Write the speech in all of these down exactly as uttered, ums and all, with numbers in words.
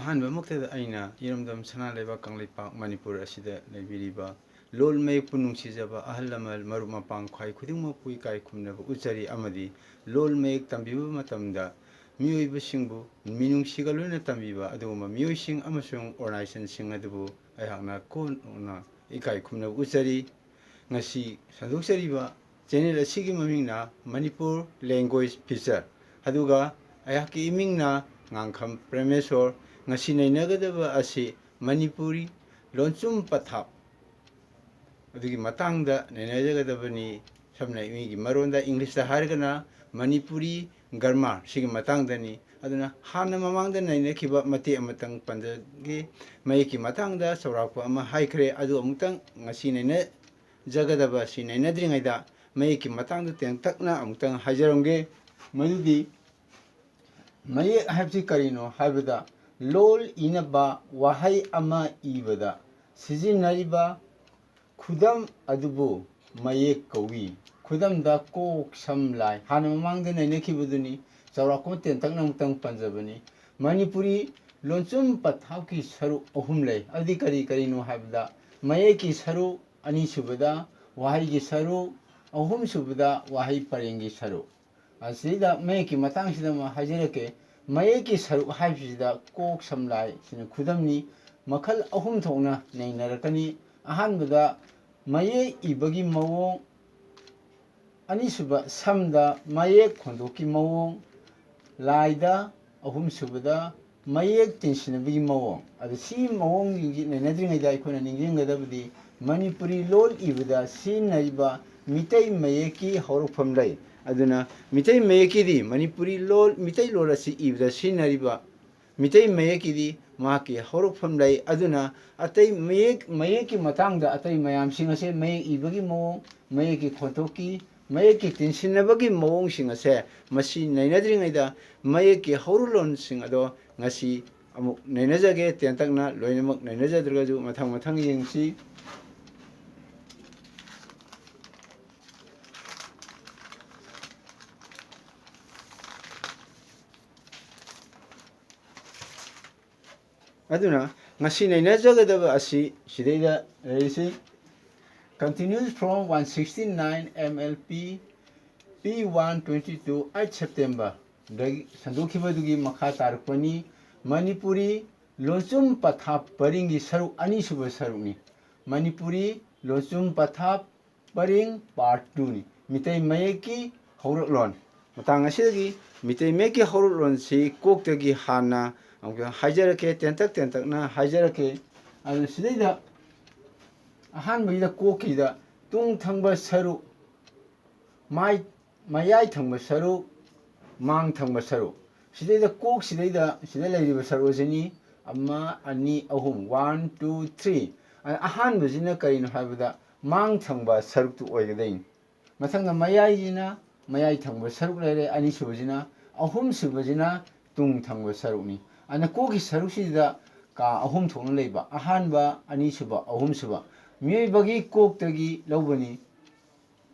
ꯑꯍꯥꯟꯕꯃꯛꯇꯗ ꯑꯩꯅ ꯏꯔꯝꯗꯝ ꯁꯅꯥ ꯂꯩꯕꯥꯛ ꯀꯪꯂꯩꯄꯥꯛ ꯃꯅꯤꯄꯨꯔ ꯑꯁꯤꯗ ꯂꯩꯕꯤꯔꯤꯕ ꯂꯣꯜ ꯃꯌꯦꯛꯄꯨ ꯅꯨꯡꯁꯤꯖꯕ ꯑꯍꯜ ꯂꯃꯟ, ꯃꯔꯨꯞ ꯃꯄꯥꯡ ꯈ꯭ꯋꯥꯏ ꯈꯨꯗꯤꯡꯃꯛꯄꯨ ꯏꯀꯥꯏ ꯈꯨꯝꯅꯕ ꯎꯠꯆꯔꯤ ꯑꯃꯗꯤ ꯂꯣꯜ ꯃꯌꯦꯛ ꯇꯝꯕꯤꯕ ꯃꯇꯝꯗ ꯃꯤꯑꯣꯏꯕꯁꯤꯡꯕꯨ ꯃꯤꯅꯨꯡꯁꯤꯒ ꯂꯣꯏꯅ ꯇꯝꯕꯤꯕ ꯑꯗꯨꯒꯨꯝꯕ ꯃꯤꯑꯣꯏꯁꯤꯡ ꯑꯃꯁꯨꯡ organizationꯁꯤꯡ ꯑꯗꯨꯕꯨ ꯑꯩꯍꯥꯛꯅ ꯀꯣꯟꯅ ꯏꯀꯥꯏ ꯈꯨꯝꯅꯕ ꯎꯠꯆꯔꯤ꯫ ꯉꯁꯤ ꯁꯟꯗꯣꯛꯆꯔꯤꯕ channel ꯑꯁꯤꯒꯤ ꯃꯃꯤꯡꯅ ꯃꯅꯤꯄꯨꯔ Language Feature, ꯑꯗꯨꯒ ꯑꯩꯍꯥꯛꯀꯤ ꯏꯃꯤꯡꯅ ꯉꯥꯡꯈꯝ ꯄ꯭ꯔꯦꯃꯦꯁꯣꯔ꯫ ꯉꯁꯤ ꯅꯩꯅꯒꯗꯕ ꯑꯁꯤ ꯃꯅꯤꯄꯨꯔꯤ ꯂꯣꯟꯆꯨꯝ ꯄꯊꯥꯞ ꯑꯗꯨꯒꯤ ꯃꯇꯥꯡꯗ ꯅꯩꯅꯖꯒꯗꯕꯅꯤ꯫ ꯁꯝꯅ ꯃꯤꯒꯤ ꯃꯔꯣꯟꯗ, Englishꯇ ꯍꯥꯏꯔꯒꯅ ꯃꯅꯤꯄꯨꯔꯤ grammar, ꯁꯤꯒꯤ ꯃꯇꯥꯡꯗꯅꯤ꯫ ꯑꯗꯨꯅ ꯍꯥꯟꯅ ꯃꯃꯥꯡꯗ ꯅꯩꯅꯈꯤꯕ ꯃꯇꯦꯛ ꯑꯃꯇꯪ ꯄꯟꯖꯒꯦ꯫ ꯃꯌꯦꯛꯀꯤ ꯃꯇꯥꯡꯗ ꯆꯥꯎꯔꯥꯛꯄ ꯑꯃ ꯍꯥꯏꯈ꯭ꯔꯦ, ꯑꯗꯨ ꯑꯃꯨꯛꯇꯪ ꯉꯁꯤ ꯅꯩꯅꯖꯒꯗꯕ ꯑꯁꯤ ꯅꯩꯅꯗ꯭ꯔꯤꯉꯩꯗ ꯃꯌꯦꯛꯀꯤ ꯃꯇꯥꯡꯗ ꯇꯦꯟꯇꯛꯅ ꯑꯃꯨꯛꯇꯪ ꯍꯥꯏꯖꯔꯝꯒꯦ꯫ ꯃꯗꯨꯗꯤ ꯃꯌꯦꯛ ꯍꯥꯏꯕꯁꯤ ꯀꯔꯤꯅꯣ ꯍꯥꯏꯕꯗ, ꯂꯣꯜ ꯏꯅꯕ ꯋꯥꯍꯩ ꯑꯃ ꯏꯕꯗ ꯁꯤꯖꯤꯟꯅꯔꯤꯕ ꯈꯨꯗꯝ ꯑꯗꯨꯕꯨ ꯃꯌꯦꯛ ꯀꯧꯏ꯫ ꯈꯨꯗꯝꯗ ꯀꯣꯛ, ꯁꯝ, ꯂꯥꯏ꯫ ꯍꯥꯟꯅ ꯃꯃꯥꯡꯗ ꯅꯩꯅꯈꯤꯕꯗꯨꯅꯤ꯫ ꯆꯥꯎꯔꯥꯛꯄ ꯇꯦꯟꯇꯛꯅ ꯑꯃꯨꯛꯇꯪ ꯄꯟꯖꯕꯅꯤ꯫ ꯃꯅꯤꯄꯨꯔꯤ ꯂꯣꯟꯆꯨꯝ ꯄꯊꯥꯞꯀꯤ ꯁꯔꯨꯛ ꯑꯍꯨꯝ ꯂꯩ꯫ ꯑꯗꯨꯗꯤ ꯀꯔꯤ ꯀꯔꯤꯅꯣ ꯍꯥꯏꯕꯗ, ꯃꯌꯦꯛꯀꯤ ꯁꯔꯨꯛ, ꯑꯅꯤꯁꯨꯕꯗ ꯋꯥꯍꯩꯒꯤ ꯁꯔꯨꯛ, ꯑꯍꯨꯝꯁꯨꯕꯗ ꯋꯥꯍꯩ ꯄꯔꯦꯡꯒꯤ ꯁꯔꯨꯛ꯫ ꯑꯁꯤꯗ ꯃꯌꯦꯛꯀꯤ ꯃꯇꯥꯡꯁꯤꯗ ꯑꯃ ꯍꯥꯏꯖꯔꯛꯀꯦ꯫ ꯃꯌꯦꯛꯀꯤ ꯁꯔꯨꯛ ꯍꯥꯏꯕꯁꯤꯗ ꯀꯣꯛ, ꯁꯝ, ꯂꯥꯏ ꯁꯤꯅ ꯈꯨꯗꯝꯅꯤ꯫ ꯃꯈꯜ ꯑꯍꯨꯝ ꯊꯣꯛꯅ ꯅꯩꯅꯔꯛꯀꯅꯤ꯫ ꯑꯍꯥꯟꯕꯗ ꯃꯌꯦꯛ ꯏꯕꯒꯤ ꯃꯑꯣꯡ, ꯑꯅꯤꯁꯨꯕ ꯁꯝꯗ ꯃꯌꯦꯛ ꯈꯣꯟꯊꯣꯛꯀꯤ ꯃꯑꯣꯡ, ꯂꯥꯏꯗ, ꯑꯍꯨꯝꯁꯨꯕꯗ ꯃꯌꯦꯛ ꯇꯤꯟꯁꯤꯟꯅꯕꯒꯤ ꯃꯑꯣꯡ꯫ ꯑꯗꯨ ꯁꯤ ꯃꯑꯣꯡꯁꯤꯡꯁꯤ ꯅꯩꯅꯗ꯭ꯔꯤꯉꯩꯗ ꯑꯩꯈꯣꯏꯅ ꯅꯤꯡꯁꯤꯡꯒꯗꯕꯗꯤ ꯃꯅꯤꯄꯨꯔꯤ ꯂꯣꯜ ꯏꯕꯗ ꯁꯤꯖꯤꯟꯅꯔꯤꯕ ꯃꯤꯇꯩ ꯃꯌꯦꯛꯀꯤ ꯍꯧꯔꯛꯐꯝ ꯂꯩ꯫ ꯑꯗꯨꯅ ꯃꯤꯇꯩ ꯃꯌꯦꯛꯀꯤꯗꯤ ꯃꯅꯤꯄꯨꯔꯤ ꯂꯣꯜ, ꯃꯤꯇꯩꯂꯣꯟ ꯑꯁꯤ ꯏꯕꯗ ꯁꯤꯖꯤꯟꯅꯔꯤꯕ ꯃꯤꯇꯩ ꯃꯌꯦꯛꯀꯤꯗꯤ ꯃꯍꯥꯛꯀꯤ ꯍꯧꯔꯛꯐꯝ ꯂꯩ꯫ ꯑꯗꯨꯅ ꯑꯇꯩ ꯃꯌꯦꯛ, ꯃꯌꯦꯛꯀꯤ ꯃꯇꯥꯡꯗ ꯑꯇꯩ ꯃꯌꯥꯝꯁꯤꯡ ꯑꯁꯦ ꯃꯌꯦꯛ ꯏꯕꯒꯤ ꯃꯑꯣꯡ, ꯃꯌꯦꯛꯀꯤ ꯈꯣꯟꯊꯣꯛꯀꯤ, ꯃꯌꯦꯛꯀꯤ ꯇꯤꯟꯁꯤꯟꯅꯕꯒꯤ ꯃꯑꯣꯡꯁꯤꯡ ꯑꯁꯦ ꯃꯁꯤ ꯅꯩꯅꯗ꯭ꯔꯤꯉꯩꯗ ꯃꯌꯦꯛꯀꯤ ꯍꯧꯔꯛꯂꯣꯟꯁꯤꯡ ꯑꯗꯣ ꯉꯁꯤ ꯑꯃꯨꯛ ꯅꯩꯅꯖꯒꯦ꯫ ꯇꯦꯟꯇꯛꯅ ꯂꯣꯏꯅꯃꯛ ꯅꯩꯅꯖꯗ꯭ꯔꯒꯁꯨ ꯃꯊꯪ ꯃꯊꯪ ꯌꯦꯡꯁꯤ꯫ ꯑꯗꯨꯅ ꯉꯁꯤ ꯅꯩꯅꯖꯒꯗꯕ ꯑꯁꯤ ꯁꯤꯗꯩꯗ ꯂꯩꯔꯤꯁꯤ, continues from one sixty nine M L P P one twenty two, eight September ꯗꯒꯤ ꯁꯟꯗꯣꯛꯈꯤꯕꯗꯨꯒꯤ ꯃꯈꯥ ꯇꯥꯔꯛꯄꯅꯤ꯫ ꯃꯅꯤꯄꯨꯔꯤ ꯂꯣꯟꯆꯨꯝ ꯄꯊꯥꯞ ꯄꯔꯤꯡꯒꯤ ꯁꯔꯨꯛ, ꯑꯅꯤꯁꯨꯕ ꯁꯔꯨꯛꯅꯤ꯫ ꯃꯅꯤꯄꯨꯔꯤ ꯂꯣꯟꯆꯨꯝ ꯄꯊꯥꯞ ꯄꯔꯤꯡ part two ꯅꯤ꯫ ꯃꯤꯇꯩ ꯃꯌꯦꯛꯀꯤ ꯍꯧꯔꯛꯂꯣꯟ꯫ ꯃꯇꯥꯡ ꯑꯁꯤꯗꯒꯤ ꯃꯤꯇꯩ ꯃꯌꯦꯛꯀꯤ ꯍꯧꯔꯛꯂꯣꯟꯁꯤ ꯀꯣꯛꯇꯒꯤ ꯍꯥꯟꯅ ꯑꯃꯨꯛꯇ ꯍꯥꯏꯖꯔꯛꯀꯦ, ꯇꯦꯟꯇꯛ ꯇꯦꯟꯇꯛꯅ ꯍꯥꯏꯖꯔꯛꯀꯦ꯫ ꯑꯗꯨ ꯁꯤꯗꯩꯗ ꯑꯍꯥꯟꯕꯒꯤꯗ ꯀꯣꯛꯀꯤꯗ ꯇꯨꯡ ꯊꯪꯕ ꯁꯔꯨꯛ, ꯃꯥꯏ-, ꯃꯌꯥꯏ ꯊꯪꯕ ꯁꯔꯨꯛ, ꯃꯥꯡ ꯊꯪꯕ ꯁꯔꯨꯛ꯫ ꯁꯤꯗꯩꯗ ꯀꯣꯛꯁꯤꯗꯩꯗ ꯁꯤꯗ ꯂꯩꯔꯤꯕ ꯁꯔꯨꯛ ꯑꯁꯤꯅꯤ꯫ ꯑꯃ, ꯑꯅꯤ, ꯑꯍꯨꯝ, one, two, three꯫ ꯑ-, ꯑꯍꯥꯟꯕꯁꯤꯅ ꯀꯔꯤꯅꯣ ꯍꯥꯏꯕꯗ ꯃꯥꯡ ꯊꯪꯕ ꯁꯔꯨꯛꯇꯨ ꯑꯣꯏꯒꯗꯣꯏꯅꯤ꯫ ꯃꯊꯪꯗ ꯃꯌꯥꯏꯁꯤꯅ ꯃꯌꯥꯏ ꯊꯪꯕ ꯁꯔꯨꯛ ꯂꯩꯔꯦ, ꯑꯅꯤꯁꯨꯕꯁꯤꯅ, ꯑꯍꯨꯝꯁꯨꯕꯁꯤꯅ ꯇꯨꯡ ꯊꯪꯕ ꯁꯔꯨꯛꯅꯤ꯫ ꯑꯗꯨꯅ ꯀꯣꯛꯀꯤ ꯁꯔꯨꯛꯁꯤꯗ ꯀꯥ ꯑꯍꯨꯝ ꯊꯣꯛꯅ ꯂꯩꯕ, ꯑꯍꯥꯟꯕ, ꯑꯅꯤꯁꯨꯕ, ꯑꯍꯨꯝꯁꯨꯕ꯫ ꯃꯤꯑꯣꯏꯕꯒꯤ ꯀꯣꯛꯇꯒꯤ ꯂꯧꯕꯅꯤ꯫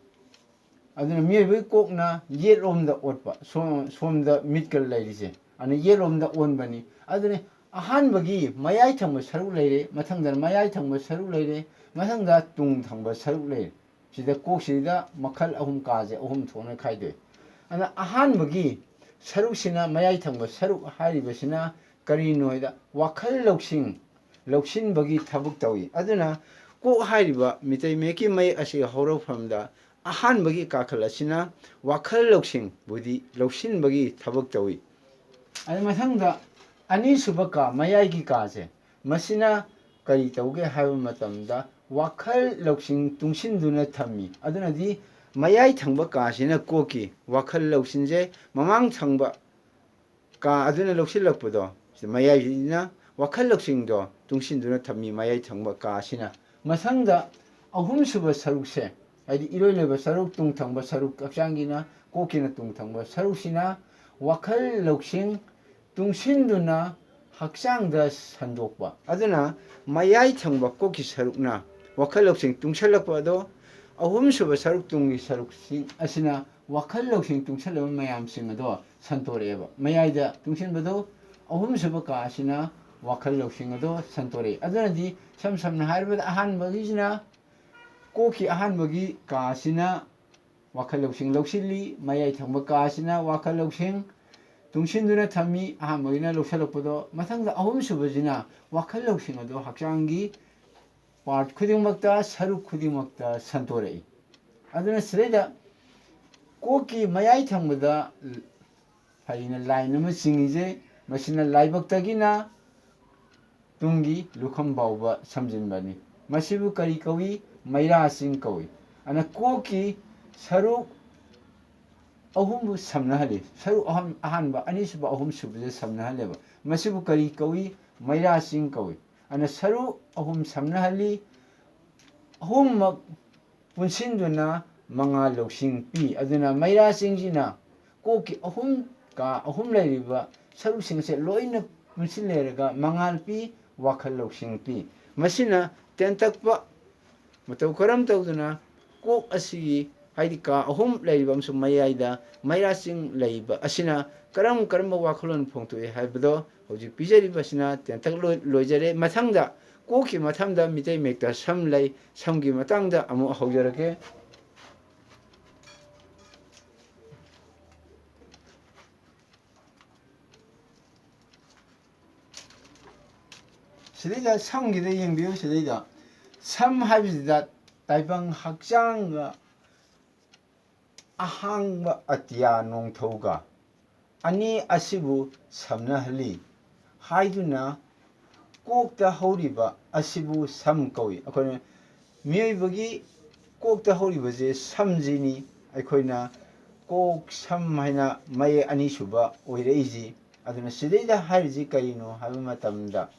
ꯑꯗꯨꯅ ꯃꯤꯑꯣꯏꯕꯒꯤ ꯀꯣꯛꯅ ꯌꯦꯠꯂꯣꯝꯗ ꯑꯣꯠꯄ, ꯁꯣꯝ-, ꯁꯣꯝꯗ ꯃꯤꯠꯀ ꯂꯩꯔꯤꯁꯦ, ꯑꯗꯨꯅ ꯌꯦꯠꯂꯣꯝꯗ ꯑꯣꯟꯕꯅꯤ꯫ ꯑꯗꯨꯅ ꯑꯍꯥꯟꯕꯒꯤ ꯃꯌꯥꯏ ꯊꯪꯕ ꯁꯔꯨꯛ ꯂꯩꯔꯦ, ꯃꯊꯪꯗ ꯃꯌꯥꯏ ꯊꯪꯕ ꯁꯔꯨꯛ ꯂꯩꯔꯦ, ꯃꯊꯪꯗ ꯇꯨꯡ ꯊꯪꯕ ꯁꯔꯨꯛ ꯂꯩꯔꯦ꯫ ꯁꯤꯗ ꯀꯣꯛꯁꯤꯗ ꯃꯈꯜ ꯑꯍꯨꯝ, ꯀꯥꯁꯦ ꯑꯍꯨꯝ ꯊꯣꯛꯅ ꯈꯥꯏꯗꯣꯛꯏ꯫ ꯑꯗꯨꯅ ꯑꯍꯥꯟꯕꯒꯤ ꯁꯔꯨꯛꯁꯤꯅ, ꯃꯌꯥꯏ ꯊꯪꯕ ꯁꯔꯨꯛ ꯍꯥꯏꯔꯤꯕꯁꯤꯅ ꯀꯔꯤꯅꯣ ꯍꯥꯏꯗ, ꯋꯥꯈꯜ ꯂꯧꯁꯤꯡ ꯂꯧꯁꯤꯟꯕꯒꯤ ꯊꯕꯛ ꯇꯧꯏ꯫ ꯑꯗꯨꯅ ꯀꯣꯛ ꯍꯥꯏꯔꯤꯕ ꯃꯤꯇꯩ ꯃꯌꯦꯛꯀꯤ ꯃꯌꯦꯛ ꯑꯁꯤꯒꯤ ꯍꯧꯔꯛꯐꯝꯗ ꯑꯍꯥꯟꯕꯒꯤ ꯀꯥꯈꯜ ꯑꯁꯤꯅ ꯋꯥꯈꯜ ꯂꯧꯁꯤꯡ, ꯕꯨꯙꯤ ꯂꯧꯁꯤꯟꯕꯒꯤ ꯊꯕꯛ ꯇꯧꯏ꯫ ꯑꯗꯨ ꯃꯊꯪꯗ ꯑꯅꯤꯁꯨꯕ ꯀꯥ, ꯃꯌꯥꯏꯒꯤ ꯀꯥꯁꯦ, ꯃꯁꯤꯅ ꯀꯔꯤ ꯇꯧꯒꯦ ꯍꯥꯏꯕ ꯃꯇꯝꯗ ꯋꯥꯈꯜ ꯂꯧꯁꯤꯡ ꯇꯨꯡꯁꯤꯟꯗꯨꯅ ꯊꯝꯃꯤ꯫ ꯑꯗꯨꯅꯗꯤ ꯃꯌꯥꯏ ꯊꯪꯕ ꯀꯥꯁꯤꯅ ꯀꯣꯛꯀꯤ ꯋꯥꯈꯜ ꯂꯧꯁꯤꯡꯁꯦ, ꯃꯃꯥꯡ ꯊꯪꯕ ꯀꯥ ꯑꯗꯨꯅ ꯂꯧꯁꯤꯜꯂꯛꯄꯗꯣ, ꯁꯤ ꯃꯌꯥꯏꯁꯤꯅ ꯋꯥꯈꯜ ꯂꯧꯁꯤꯡꯗꯣ ꯇꯨꯡꯁꯤꯟꯗꯨꯅ ꯊꯝꯃꯤ, ꯃꯌꯥꯏ ꯊꯪꯕ ꯀꯥ ꯑꯁꯤꯅ꯫ ꯃꯊꯪꯗ ꯑꯍꯨꯝꯁꯨꯕ ꯁꯔꯨꯛꯁꯦ, ꯍꯥꯏꯗꯤ ꯏꯔꯣꯏ ꯂꯣꯏꯕ ꯁꯔꯨꯛ, ꯇꯨꯡ ꯊꯪꯕ ꯁꯔꯨꯛ, ꯍꯛꯆꯥꯡꯒꯤꯅ ꯀꯣꯛꯀꯤꯅ ꯇꯨꯡ ꯊꯪꯕ ꯁꯔꯨꯛꯁꯤꯅ ꯋꯥꯈꯜ ꯂꯧꯁꯤꯡ ꯇꯨꯡꯁꯤꯟꯗꯨꯅ ꯍꯛꯆꯥꯡꯗ ꯁꯟꯗꯣꯛꯄ꯫ ꯑꯗꯨꯅ ꯃꯌꯥꯏ ꯊꯪꯕ ꯀꯣꯛꯀꯤ ꯁꯔꯨꯛꯅ ꯋꯥꯈꯜ ꯂꯧꯁꯤꯡ ꯇꯨꯡꯁꯜꯂꯛꯄ ꯑꯗꯣ, ꯑꯍꯨꯝꯁꯨꯕ ꯁꯔꯨꯛ, ꯇꯨꯡꯒꯤ ꯁꯔꯨꯛꯁꯤꯡ ꯑꯁꯤꯅ ꯋꯥꯈꯜ ꯂꯧꯁꯤꯡ ꯇꯨꯡꯁꯜꯂꯕ ꯃꯌꯥꯝꯁꯤꯡ ꯑꯗꯣ ꯁꯟꯇꯣꯔꯛꯑꯦꯕ꯫ ꯃꯌꯥꯏꯗ ꯇꯨꯡꯁꯤꯟꯕꯗꯣ ꯑꯍꯨꯝꯁꯨꯕ ꯀꯥ ꯑꯁꯤꯅ ꯋꯥꯈꯜ ꯂꯧꯁꯤꯡ ꯑꯗꯣ ꯁꯟꯇꯣꯔꯛꯏ꯫ ꯑꯗꯨꯅꯗꯤ ꯏꯁꯝ ꯁꯝꯅ ꯍꯥꯏꯔꯕꯗ ꯑꯍꯥꯟꯕꯒꯤꯁꯤꯅ ꯀꯣꯛꯀꯤ ꯑꯍꯥꯟꯕꯒꯤ ꯀꯥꯁꯤꯅ ꯋꯥꯈꯜ ꯂꯧꯁꯤꯡ ꯂꯧꯁꯤꯜꯂꯤ, ꯃꯌꯥꯏ ꯊꯪꯕ ꯀꯥꯁꯤꯅ ꯋꯥꯈꯜ ꯂꯧꯁꯤꯡ ꯇꯨꯡꯁꯤꯟꯗꯨꯅ ꯊꯝꯃꯤ꯫ ꯑꯍꯥꯟꯕꯒꯤꯅ ꯂꯧꯁꯤꯜꯂꯛꯄꯗꯣ, ꯃꯊꯪꯗ ꯑꯍꯨꯝꯁꯨꯕꯁꯤꯅ ꯋꯥꯈꯜ ꯂꯧꯁꯤꯡ ꯑꯗꯣ ꯍꯛꯆꯥꯡꯒꯤ ꯄꯥꯔꯠ ꯈꯨꯗꯤꯡꯃꯛꯇ, ꯁꯔꯨꯛ ꯈꯨꯗꯤꯡꯃꯛꯇ ꯁꯟꯇꯣꯔꯛꯏ꯫ ꯑꯗꯨꯅ ꯁꯤꯗꯩꯗ ꯀꯣꯛꯀꯤ ꯃꯌꯥꯏ ꯊꯪꯕꯗ ꯐꯩꯅ ꯂꯥꯏꯟ ꯑꯃ ꯆꯤꯡꯉꯤꯁꯦ, ꯃꯁꯤꯅ ꯂꯥꯏꯕꯛꯇꯒꯤꯅ ꯇꯨꯡꯒꯤ ꯂꯨꯈꯝ ꯐꯥꯎꯕ ꯁꯝꯖꯤꯟꯕꯅꯤ꯫ ꯃꯁꯤꯕꯨ ꯀꯔꯤ ꯀꯧꯏ? ꯃꯩꯔꯥ ꯆꯤꯡ ꯀꯧꯏ꯫ ꯑꯗꯨꯅ ꯀꯣꯛꯀꯤ ꯁꯔꯨꯛ ꯑꯍꯨꯝꯕꯨ ꯁꯝꯅꯍꯜꯂꯤ꯫ ꯁꯔꯨꯛ ꯑꯍꯨꯝ, ꯑꯍꯥꯟꯕ, ꯑꯅꯤꯁꯨꯕ, ꯑꯍꯨꯝꯁꯨꯕꯁꯦ ꯁꯝꯅꯍꯜꯂꯦꯕ꯫ ꯃꯁꯤꯕꯨ ꯀꯔꯤ ꯀꯧꯏ? ꯃꯩꯔꯥ ꯆꯤꯡ ꯀꯧꯏ꯫ ꯑꯗꯨꯅ ꯁꯔꯨꯛ ꯑꯍꯨꯝ ꯁꯝꯅꯍꯜꯂꯤ꯫ ꯑꯍꯨꯝꯃꯛ ꯄꯨꯟꯁꯤꯟꯗꯨꯅ ꯃꯉꯥꯜ ꯂꯧꯁꯤꯡ ꯄꯤ꯫ ꯑꯗꯨꯅ ꯃꯩꯔꯥ ꯆꯤꯡꯁꯤꯅ ꯀꯣꯛꯀꯤ ꯑꯍꯨꯝ, ꯀꯥ ꯑꯍꯨꯝ ꯂꯩꯔꯤꯕ ꯁꯔꯨꯛꯁꯤꯡ ꯑꯁꯦ ꯂꯣꯏꯅ ꯄꯨꯟꯁꯤꯜꯂꯦꯔꯒ ꯃꯉꯥꯜ ꯄꯤ, ꯋꯥꯈꯜ ꯂꯧꯁꯤꯡ ꯄꯤ꯫ ꯃꯁꯤꯅ ꯇꯦꯟꯇꯛꯄ ꯃꯇꯧ ꯀꯔꯝ ꯇꯧꯗꯨꯅ ꯀꯣꯛ ꯑꯁꯤꯒꯤ, ꯍꯥꯏꯗꯤ ꯀꯥ ꯑꯍꯨꯝ ꯂꯩꯔꯤꯕ ꯑꯃꯁꯨꯡ ꯃꯌꯥꯏꯗ ꯃꯩꯔꯥ ꯆꯤꯡ ꯂꯩꯕ ꯑꯁꯤꯅ ꯀꯔꯝ ꯀꯔꯝꯕ ꯋꯥꯈꯜꯂꯣꯟ ꯐꯣꯡꯗꯣꯛꯏ ꯍꯥꯏꯕꯗꯣ ꯍꯧꯖꯤꯛ ꯄꯤꯖꯔꯤꯕꯁꯤꯅ ꯇꯦꯟꯇꯛ ꯂꯣꯏ-, ꯂꯣꯏꯖꯔꯦ꯫ ꯃꯊꯪꯗ ꯀꯣꯛꯀꯤ ꯃꯊꯪꯗ ꯃꯤꯇꯩ ꯃꯌꯦꯛꯇ ꯁꯝ ꯂꯩ, ꯁꯝꯒꯤ ꯃꯇꯥꯡꯗ ꯑꯃꯨꯛ ꯍꯧꯖꯔꯛꯀꯦ꯫ ꯁꯤꯗꯩꯗ ꯁꯝꯒꯤꯗ ꯌꯦꯡꯕꯤꯌꯨ꯫ ꯁꯤꯗꯩꯗ ꯁꯝ ꯍꯥꯏꯕꯁꯤꯗ ꯇꯥꯏꯕꯪ ꯍꯛꯆꯥꯡꯒ ꯑꯍꯥꯡꯕ ꯑꯇꯤꯌꯥ ꯅꯣꯡꯊꯧꯒ ꯑꯅꯤ ꯑꯁꯤꯕꯨ ꯁꯝꯅꯍꯜꯂꯤ ꯍꯥꯏꯗꯨꯅ ꯀꯣꯛꯇ ꯍꯧꯔꯤꯕ ꯑꯁꯤꯕꯨ ꯁꯝ ꯀꯧꯏ꯫ ꯑꯩꯈꯣꯏꯅ ꯃꯤꯑꯣꯏꯕꯒꯤ ꯀꯣꯛꯇ ꯍꯧꯔꯤꯕꯁꯦ ꯁꯝꯁꯤꯅꯤ꯫ ꯑꯩꯈꯣꯏꯅ ꯀꯣꯛ ꯁꯝ ꯍꯥꯏꯅ ꯃꯌꯦꯛ ꯑꯅꯤꯁꯨꯕ ꯑꯣꯏꯔꯛꯏꯁꯤ꯫ ꯑꯗꯨꯅ ꯁꯤꯗꯩꯗ ꯍꯥꯏꯔꯤꯁꯤ ꯀꯔꯤꯅꯣ ꯍꯥꯏꯕ ꯃꯇꯝꯗ,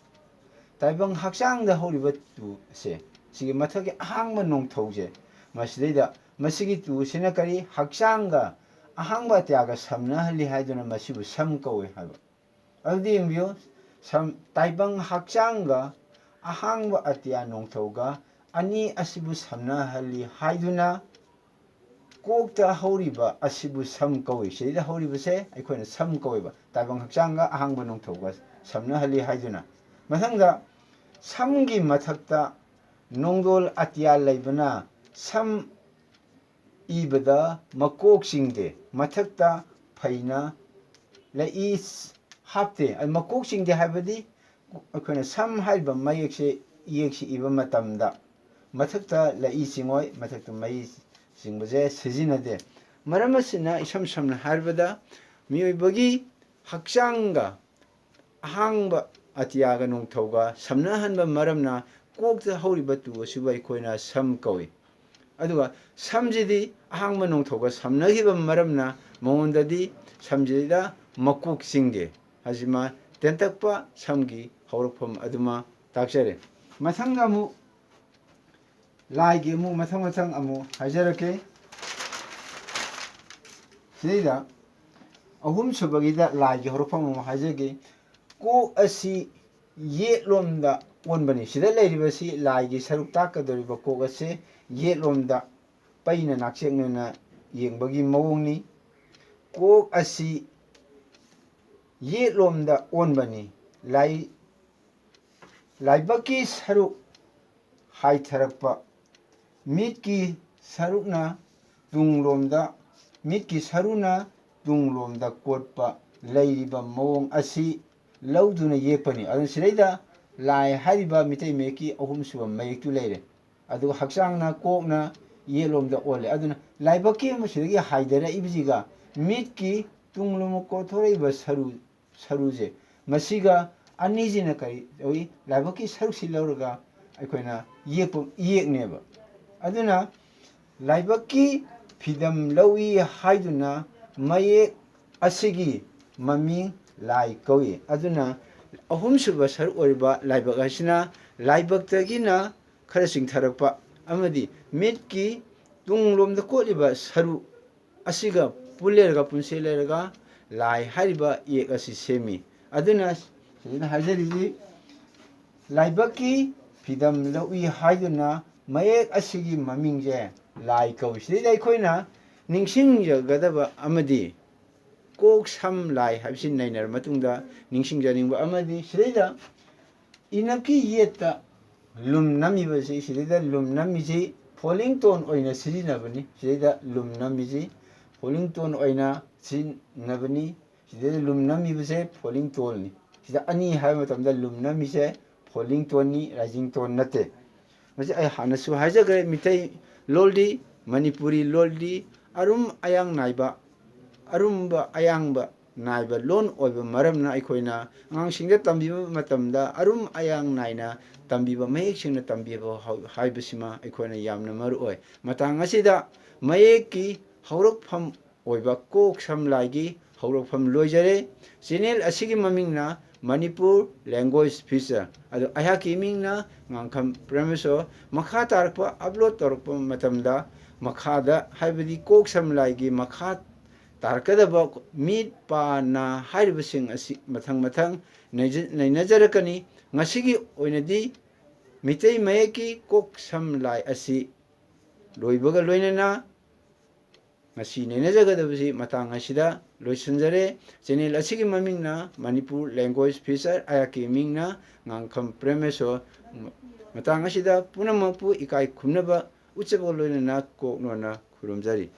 ꯇꯥꯏꯕꯪ ꯍꯛꯆꯥꯡꯗ ꯍꯧꯔꯤꯕ ꯇꯨꯁꯦ, ꯁꯤꯒꯤ ꯃꯊꯛꯀꯤ ꯑꯍꯥꯡꯕ ꯅꯣꯡꯊꯧꯁꯦ, ꯃꯁꯤꯗꯩꯗ ꯃꯁꯤꯒꯤ ꯇꯨꯁꯤꯅ ꯀꯔꯤ? ꯍꯛꯆꯥꯡꯒ ꯑꯍꯥꯡꯕ ꯑꯇꯤꯌꯥꯒ ꯁꯝꯅꯍꯜꯂꯤ ꯍꯥꯏꯗꯨꯅ ꯃꯁꯤꯕꯨ ꯁꯝ ꯀꯧꯏ ꯍꯥꯏꯕ꯫ ꯑꯗꯨꯗꯤ ꯌꯦꯡꯕꯤꯌꯨ, ꯁꯝ, ꯇꯥꯏꯕꯪ ꯍꯛꯆꯥꯡꯒ ꯑꯍꯥꯡꯕ ꯑꯇꯤꯌꯥ ꯅꯣꯡꯊꯧꯒ ꯑꯅꯤ ꯑꯁꯤꯕꯨ ꯁꯝꯅꯍꯜꯂꯤ ꯍꯥꯏꯗꯨꯅ ꯀꯣꯛꯇ ꯍꯧꯔꯤꯕ ꯑꯁꯤꯕꯨ ꯁꯝ ꯀꯧꯏ꯫ ꯁꯤꯗꯩꯗ ꯍꯧꯔꯤꯕꯁꯦ ꯑꯩꯈꯣꯏꯅ ꯁꯝ ꯀꯧꯏꯕ, ꯇꯥꯏꯕꯪ ꯍꯛꯆꯥꯡꯒ ꯑꯍꯥꯡꯕ ꯅꯣꯡꯊꯧꯒ ꯁꯝꯅꯍꯜꯂꯤ ꯍꯥꯏꯗꯨꯅ꯫ ꯃꯊꯪꯗ, ꯁꯝꯒꯤ ꯃꯊꯛꯇ ꯅꯣꯡꯗꯣꯜ ꯑꯇꯤꯌꯥ ꯂꯩꯕꯅ ꯁꯝ ꯏꯕꯗ ꯃꯀꯣꯛ ꯆꯤꯡꯗꯦ, ꯃꯊꯛꯇ ꯐꯩꯅ ꯂꯩꯏ ꯍꯥꯞꯇꯦ꯫ ꯑꯗꯨ ꯃꯀꯣꯛ ꯆꯤꯡꯗꯦ ꯍꯥꯏꯕꯗꯤ ꯑꯩꯈꯣꯏꯅ ꯁꯝ ꯍꯥꯏꯔꯤꯕ ꯃꯌꯦꯛꯁꯦ, ꯏꯌꯦꯛꯁꯤ ꯏꯕ ꯃꯇꯝꯗ ꯃꯊꯛꯇ ꯂꯩꯏ ꯆꯤꯡꯉꯣꯏ, ꯃꯊꯛꯇ ꯃꯌꯦꯛ ꯆꯤꯡꯕꯁꯦ ꯁꯤꯖꯤꯟꯅꯗꯦ꯫ ꯃꯔꯝ ꯑꯁꯤꯅ, ꯏꯁꯝ ꯁꯝꯅ ꯍꯥꯏꯔꯕꯗ, ꯃꯤꯑꯣꯏꯕꯒꯤ ꯍꯛꯆꯥꯡꯒ ꯑꯍꯥꯡꯕ ꯑꯇꯤꯌꯥꯒ ꯅꯣꯡꯊꯧꯒ ꯁꯝꯅꯍꯟꯕ ꯃꯔꯝꯅ ꯀꯣꯛꯇ ꯍꯧꯔꯤꯕ ꯇꯨ ꯑꯁꯤꯕꯨ ꯑꯩꯈꯣꯏꯅ ꯁꯝ ꯀꯧꯏ꯫ ꯑꯗꯨꯒ ꯁꯝꯁꯤꯗꯤ ꯑꯍꯥꯡꯕ ꯅꯣꯡꯊꯧꯒ ꯁꯝꯅꯈꯤꯕ ꯃꯔꯝꯅ ꯃꯉꯣꯟꯗꯗꯤ ꯁꯝꯁꯤꯗ ꯃꯀꯣꯛ ꯆꯤꯡꯗꯦ꯫ ꯍꯥꯏꯁꯤꯃ ꯇꯦꯟꯇꯛꯄ ꯁꯝꯒꯤ ꯍꯧꯔꯛꯐꯝ ꯑꯗꯨꯃ ꯇꯥꯛꯆꯔꯦ꯫ ꯃꯊꯪꯗ ꯑꯃꯨꯛ ꯂꯥꯏꯒꯤ ꯑꯃꯨꯛ ꯃꯊꯪ ꯃꯊꯪ ꯑꯃꯨꯛ ꯍꯥꯏꯖꯔꯛꯀꯦ꯫ ꯁꯤꯗꯩꯗ ꯑꯍꯨꯝꯁꯨꯕꯒꯤꯗ ꯂꯥꯏꯒꯤ ꯍꯧꯔꯛꯐꯝ ꯑꯃꯨꯛ ꯍꯥꯏꯖꯒꯦ꯫ ꯀꯣꯛ ꯑꯁꯤ ꯌꯦꯠꯂꯣꯝꯗ ꯑꯣꯟꯕꯅꯤ꯫ ꯁꯤꯗ ꯂꯩꯔꯤꯕꯁꯤ ꯂꯥꯏꯒꯤ ꯁꯔꯨꯛ ꯇꯥꯛꯀꯗꯧꯔꯤꯕ ꯀꯣꯛ ꯑꯁꯤ ꯌꯦꯠꯂꯣꯝꯗ ꯄꯩꯅ ꯅꯥꯛꯆꯦꯛꯅꯅ ꯌꯦꯡꯕꯒꯤ ꯃꯑꯣꯡꯅꯤ꯫ ꯀꯣꯛ ꯑꯁꯤ ꯌꯦꯠꯂꯣꯝꯗ ꯑꯣꯟꯕꯅꯤ꯫ ꯂꯥꯏ-, ꯂꯥꯏꯕꯛꯀꯤ ꯁꯔꯨꯛ ꯍꯥꯏꯊꯔꯛꯄ, ꯃꯤꯠꯀꯤ ꯁꯔꯨꯛꯅ ꯇꯨꯡꯂꯣꯝꯗ, ꯃꯤꯠꯀꯤ ꯁꯔꯨꯅ ꯇꯨꯡꯂꯣꯝꯗ ꯀꯣꯠꯄ ꯂꯩꯔꯤꯕ ꯃꯑꯣꯡ ꯑꯁꯤ ꯂꯧꯗꯨꯅ ꯌꯦꯛꯄꯅꯤ꯫ ꯑꯗꯨꯅ ꯁꯤꯗꯩꯗ ꯂꯥꯏ ꯍꯥꯏꯔꯤꯕ ꯃꯤꯇꯩ ꯃꯌꯦꯛꯀꯤ ꯑꯍꯨꯝꯁꯨꯕ ꯃꯌꯦꯛꯇꯨ ꯂꯩꯔꯦ꯫ ꯑꯗꯨꯒ ꯍꯛꯆꯥꯡꯅ, ꯀꯣꯛꯅ ꯌꯦꯠꯂꯣꯝꯗ ꯑꯣꯜꯂꯦ꯫ ꯑꯗꯨꯅ ꯂꯥꯏꯕꯛꯀꯤ ꯑꯃ ꯁꯤꯗꯒꯤ ꯍꯥꯏꯊꯔꯛꯏꯕꯁꯤꯒ ꯃꯤꯠꯀꯤ ꯇꯨꯡꯂꯣꯝ ꯀꯣꯊꯣꯔꯛꯏꯕ ꯁꯔꯨ, ꯁꯔꯨꯁꯦ, ꯃꯁꯤꯒ ꯑꯅꯤꯁꯤꯅ ꯀꯔꯤ ꯇꯧꯏ? ꯂꯥꯏꯕꯛꯀꯤ ꯁꯔꯨꯛꯁꯤ ꯂꯧꯔꯒ ꯑꯩꯈꯣꯏꯅ ꯌꯦꯛꯄ, ꯏꯌꯦꯛꯅꯦꯕ꯫ ꯑꯗꯨꯅ ꯂꯥꯏꯕꯛꯀꯤ ꯐꯤꯗꯝ ꯂꯧꯏ ꯍꯥꯏꯗꯨꯅ ꯃꯌꯦꯛ ꯑꯁꯤꯒꯤ ꯃꯃꯤꯡ ꯂꯥꯏ ꯀꯧꯏ꯫ ꯑꯗꯨꯅ ꯑꯍꯨꯝꯁꯨꯕ ꯁꯔꯨꯛ ꯑꯣꯏꯔꯤꯕ ꯂꯥꯏꯕꯛ ꯑꯁꯤꯅ ꯂꯥꯏꯕꯛꯇꯒꯤꯅ ꯈꯔ ꯆꯤꯡꯊꯔꯛꯄ ꯑꯃꯗꯤ ꯃꯤꯠꯀꯤ ꯇꯨꯡꯂꯣꯝꯗ ꯀꯣꯠꯂꯤꯕ ꯁꯔꯨ ꯑꯁꯤꯒ ꯄꯨꯜꯂꯦꯔꯒ, ꯄꯨꯟꯁꯤꯜꯂꯦꯔꯒ ꯂꯥꯏ ꯍꯥꯏꯔꯤꯕ ꯏꯌꯦꯛ ꯑꯁꯤ ꯁꯦꯝꯃꯤ꯫ ꯑꯗꯨꯅ ꯁꯤꯗ ꯍꯥꯏꯖꯔꯤꯁꯤ, ꯂꯥꯏꯕꯛꯀꯤ ꯐꯤꯗꯝ ꯂꯧꯏ ꯍꯥꯏꯗꯨꯅ ꯃꯌꯦꯛ ꯑꯁꯤꯒꯤ ꯃꯃꯤꯡꯁꯦ ꯂꯥꯏ ꯀꯧꯏ꯫ ꯁꯤꯗꯩꯗ ꯑꯩꯈꯣꯏꯅ ꯅꯤꯡꯁꯤꯡꯖꯒꯗꯕ ꯑꯃꯗꯤ ꯀꯣꯛ ꯁꯝ ꯂꯥꯏ ꯍꯥꯏꯕꯁꯤ ꯅꯩꯅꯔ ꯃꯇꯨꯡꯗ ꯅꯤꯡꯁꯤꯡꯖꯅꯤꯡꯕ ꯑꯃꯗꯤ ꯁꯤꯗꯩꯗ ꯏꯅꯞꯀꯤ ꯌꯦꯠꯇ ꯂꯨꯝ ꯅꯝꯃꯤꯕꯁꯤ, ꯁꯤꯗꯩꯗ ꯂꯨꯝ ꯅꯝꯃꯤꯁꯤ falling tone ꯑꯣꯏꯅ ꯁꯤꯖꯤꯟꯅꯕꯅꯤ꯫ ꯁꯤꯗꯩꯗ ꯂꯨꯝ ꯅꯝꯃꯤꯁꯤ falling tone ꯑꯣꯏꯅ ꯁꯤꯖꯤꯟꯅꯕꯅꯤ꯫ ꯁꯤꯗꯩꯗ ꯂꯨꯝ ꯅꯝꯃꯤꯕꯁꯦ falling toneꯅꯤ꯫ ꯁꯤꯗ ꯑꯅꯤ ꯍꯥꯏꯕ ꯃꯇꯝꯗ ꯂꯨꯝ ꯅꯝꯃꯤꯁꯦ falling toneꯅꯤ, rising tone ꯅꯠꯇꯦ꯫ ꯃꯁꯤ ꯑꯩ ꯍꯥꯟꯅꯁꯨ ꯍꯥꯏꯖꯈ꯭ꯔꯦ, ꯃꯤꯇꯩ ꯂꯣꯜꯗꯤ, ꯃꯅꯤꯄꯨꯔꯤ ꯂꯣꯜꯗꯤ ꯑꯔꯨꯝ ꯑꯌꯥꯡ ꯅꯥꯏꯕ, ꯑꯔꯨꯝꯕ ꯑꯌꯥꯡꯕ ꯅꯥꯏꯕ ꯂꯣꯟ ꯑꯣꯏꯕ ꯃꯔꯝꯅ ꯑꯩꯈꯣꯏꯅ ꯑꯉꯥꯡꯁꯤꯡꯗ ꯇꯝꯕꯤꯕ ꯃꯇꯝꯗ ꯑꯔꯨꯝ ꯑꯌꯥꯡ ꯅꯥꯏꯅ ꯇꯝꯕꯤꯕ, ꯃꯌꯦꯛ ꯁꯦꯡꯅ ꯇꯝꯕꯤꯕ ꯍꯥꯏꯕꯁꯤꯃ ꯑꯩꯈꯣꯏꯅ ꯌꯥꯝꯅ ꯃꯔꯨ ꯑꯣꯏ꯫ ꯃꯇꯥꯡ ꯑꯁꯤꯗ ꯃꯌꯦꯛꯀꯤ ꯍꯧꯔꯛꯐꯝ ꯑꯣꯏꯕ ꯀꯣꯛ ꯁꯝ ꯂꯥꯏꯒꯤ ꯍꯧꯔꯛꯐꯝ ꯂꯣꯏꯖꯔꯦ꯫ ꯆꯦꯅꯦꯜ ꯑꯁꯤꯒꯤ ꯃꯃꯤꯡꯅ ꯃꯅꯤꯄꯨꯔ Language Feature, ꯑꯗꯣ ꯑꯩꯍꯥꯛꯀꯤ ꯃꯤꯡꯅ ꯉꯥꯡꯈꯝ ꯄ꯭ꯔꯦꯃꯦꯁꯣꯔ꯫ ꯃꯈꯥ ꯇꯥꯔꯛꯄ ꯑꯞꯂꯣꯗ ꯇꯧꯔꯛꯄ ꯃꯇꯝꯗ ꯃꯈꯥꯗ, ꯍꯥꯏꯕꯗꯤ ꯀꯣꯛ ꯁꯝ ꯂꯥꯏꯒꯤ ꯃꯈꯥ ꯇꯥꯔꯛꯀꯗꯕ ꯃꯤꯠ, ꯄꯥ, ꯅꯥ ꯍꯥꯏꯔꯤꯕꯁꯤꯡ ꯑꯁꯤ ꯃꯊꯪ ꯃꯊꯪ ꯅꯩꯖ-, ꯅꯩꯅꯖꯔꯛꯀꯅꯤ꯫ ꯉꯁꯤꯒꯤ ꯑꯣꯏꯅꯗꯤ ꯃꯤꯇꯩ ꯃꯌꯦꯛꯀꯤ ꯀꯣꯛ ꯁꯝ ꯂꯥꯏ ꯑꯁꯤ ꯂꯣꯏꯕꯒ ꯂꯣꯏꯅꯅ ꯉꯁꯤ ꯅꯩꯅꯖꯒꯗꯕꯁꯤ ꯃꯇꯥꯡ ꯑꯁꯤꯗ ꯂꯣꯏꯁꯤꯟꯖꯔꯦ꯫ ꯆꯦꯅꯦꯜ ꯑꯁꯤꯒꯤ ꯃꯃꯤꯡꯅ ꯃꯅꯤꯄꯨꯔ Language Feature, ꯑꯩꯍꯥꯛꯀꯤ ꯃꯤꯡꯅ ꯉꯥꯡꯈꯝ ꯄ꯭ꯔꯦꯃꯦꯁꯣꯔ꯫ ꯃꯇꯥꯡ ꯑꯁꯤꯗ ꯄꯨꯝꯅꯃꯛꯄꯨ ꯏꯀꯥꯏ ꯈꯨꯝꯅꯕ ꯎꯠꯆꯕꯒ ꯂꯣꯏꯅꯅ ꯀꯣꯛ ꯅꯣꯟꯅ ꯈꯨꯔꯨꯝꯖꯔꯤ꯫